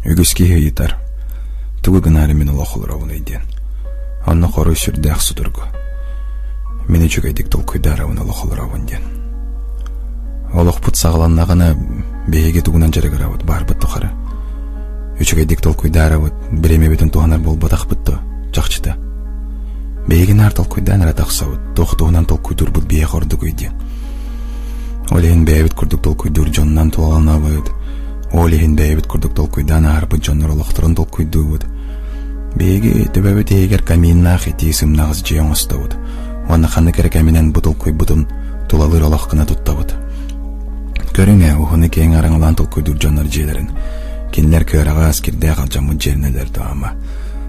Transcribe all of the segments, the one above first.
Үгүс киһи ыйытар, тугу гынаары мин олох олоробунуй диэн. Онно хоруй сүрдээх судургу. Мин үчүгэйдик толкуйдаарабын олох олоробун диэн. Олохпут саҕаланнаҕына биһиги тугунан дьарыгырабыт баарбыт тухары. Үчүгэйдик толкуйдаарабыт, бириэмэбитин туһанар буолбатахпыт дуо, чахчыта. Биһиги наар толкуйдаан эрэ тахсабыт, туох туһунан толкуйдуурбут биһиэхэ ордугуй диэн. Ол иһин бэйэбит курдук толкуйдуур дьонунан тулаланабыт, Ол иһин бэйэбит курдук толкуйдаан ааһарбыт дьоннор олохторун толкуйдуубут. Биһиги төбөбүт иһигэр каминнаах итии сымнаҕас дьиэ оҥостобут уонна ханнык эрэ кэминэн бу толкуйбутун тулалыыр олох гына туттабыт. Көрүҥ ээ, уһуну киэҥ араҥалаан толкуйдуур дьоннор дьиэлэрин. Кинилэр кыараҕас, кирдээх алдьаммыт дьиэлэнэллэр дуо ама?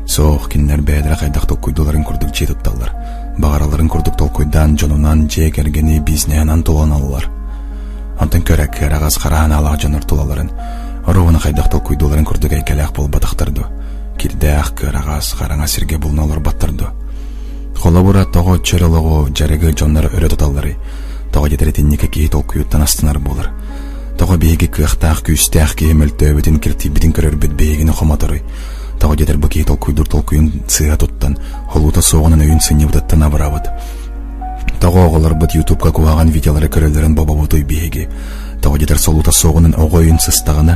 Суох, кинилэр бэйэлэрэ хайдах толкуйдууларын курдук дьиэ тутталлар. Баҕаралларын курдук толкуйдаан дьонунан, дьиэ кэргэни, бизнеһинэн туланаллар. Онтон көрө кыараҕас хара санаалаах дьоннор тулаларын, оруобуна хайдах толкуйдууларын курдук эйгэлээх буолбатахтар дуо? Кирдээх, кыараҕас, хараҥа сиргэ булуна олорботтор дуо? Холобура, тоҕо чөл олоҕу, дьарыгы дьоннор өрө туталларый? Тоҕо диэтэр итинникэ киһи толкуйуттан астынар буолар? Тоҕо биһиги кыахтаах, күүстээх киһи мөлтөөбүтүн, киртийбитин көрөрбүт биһигини хомоторуй? Тоҕо диэтэр бу киһи толкуйдуур толкуйун сыыһа туттан, холуута суоҕунан өйүн сынньыбытыттан абырабыт. Тоҕо оҕолорбут ютубка куһаҕан видеолары көрөллөрүн бобобутуй биһиги? Тоҕо диэтэр солуута суоҕунан оҕо өйүн сыстаҕына,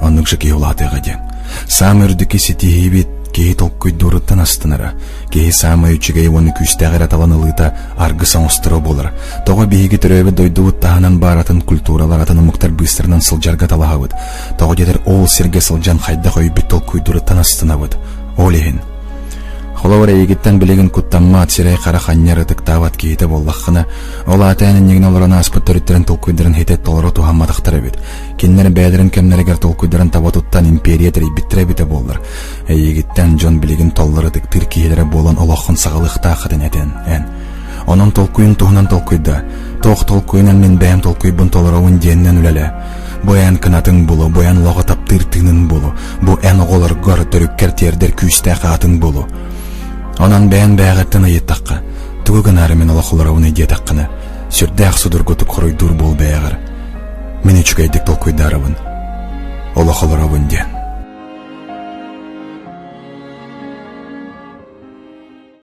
оннук же киһи улаатыаҕа диэн. Саамай үрдүкү ситиһиибит киһи толкуйдууруттан астынара, киһи саамай үчүгэй уонна күүстээх эрэ талан ылыыта аргыс оҥосторо буолар. Тоҕо биһиги төрөөбүт дойдубут таһынан баар атын культуралар, атын омуктар быыстарынан сылдьарга талаһабыт. Тоҕо диэтэр ол сиргэ сылдьан хайдах өйбүт толкуйдууруттан астынабыт. Ол иһин Холобур, эйигиттэн билигин куттаммат, сирэй-харах анньар ытыктаабат киһитэ буоллаххына, ол аата эн иннигинэ олорон ааспыт төрүттэрин толкуйдарын хитэ толору туһамматахтар эбит. Кинилэр бэйэлэрин кэмнэригэр толкуйдарын таба туттан империя тэрийбиттэрэ эбитэ буоллар, эйигиттэн дьон билигин толлор ытыктыыр киһилэрэ буолан олоххун саҕалыахтааххытын этэн, эн. Онон толкуйун туһунан толкуйда. Туох толкуйунан мин бэйэм толкуйбун толоробун диэнинэн үлэлээ. Бу эн кынатын булу, бу эн олоҕу таптыыр тыынын булу, бу эн оҕолоргор, төрүккэр тиэрдэр күүстээх аатын булу. Онон бэйэн бэйэҕиттэн ыйыттахха, тугу гынаары мин олох олоробунуй диэтэххинэ, сүрдээх судургутук хоруйдуур буол бэйэҕэр. Мин үчүгэйдик толкуйдаарабын, олох олоробун диэн.